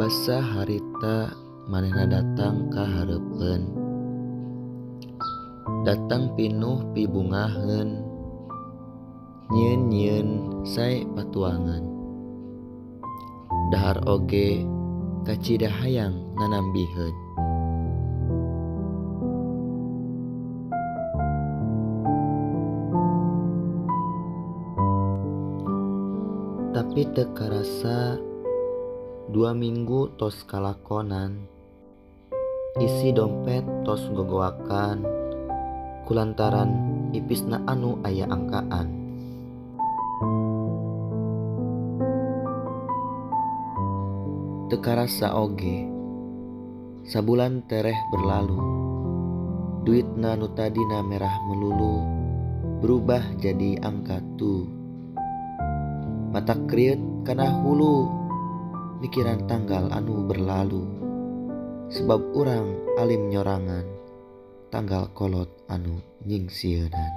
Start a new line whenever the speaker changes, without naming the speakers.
Basa harita manehna datang ka hareupeun. Datang pinuh pibungaheun. Nyieun-nyieun sae patuangan. Dahar oge kacida hayang nanambiheun. Tapi teu karasa 2 minggu tos kalakonan. Isi dompet tos gogoakan kulantaran ipisna anu aya angkaan. Teu karasa oge sabulan tereh berlalu. Duitna nu tadina merah melulu berubah jadi angka tu. Mata krieut kana hulu mikiran tanggal anu berlalu. Sebab urang alim nyorangan tanggal kolot anu nyingsieunan.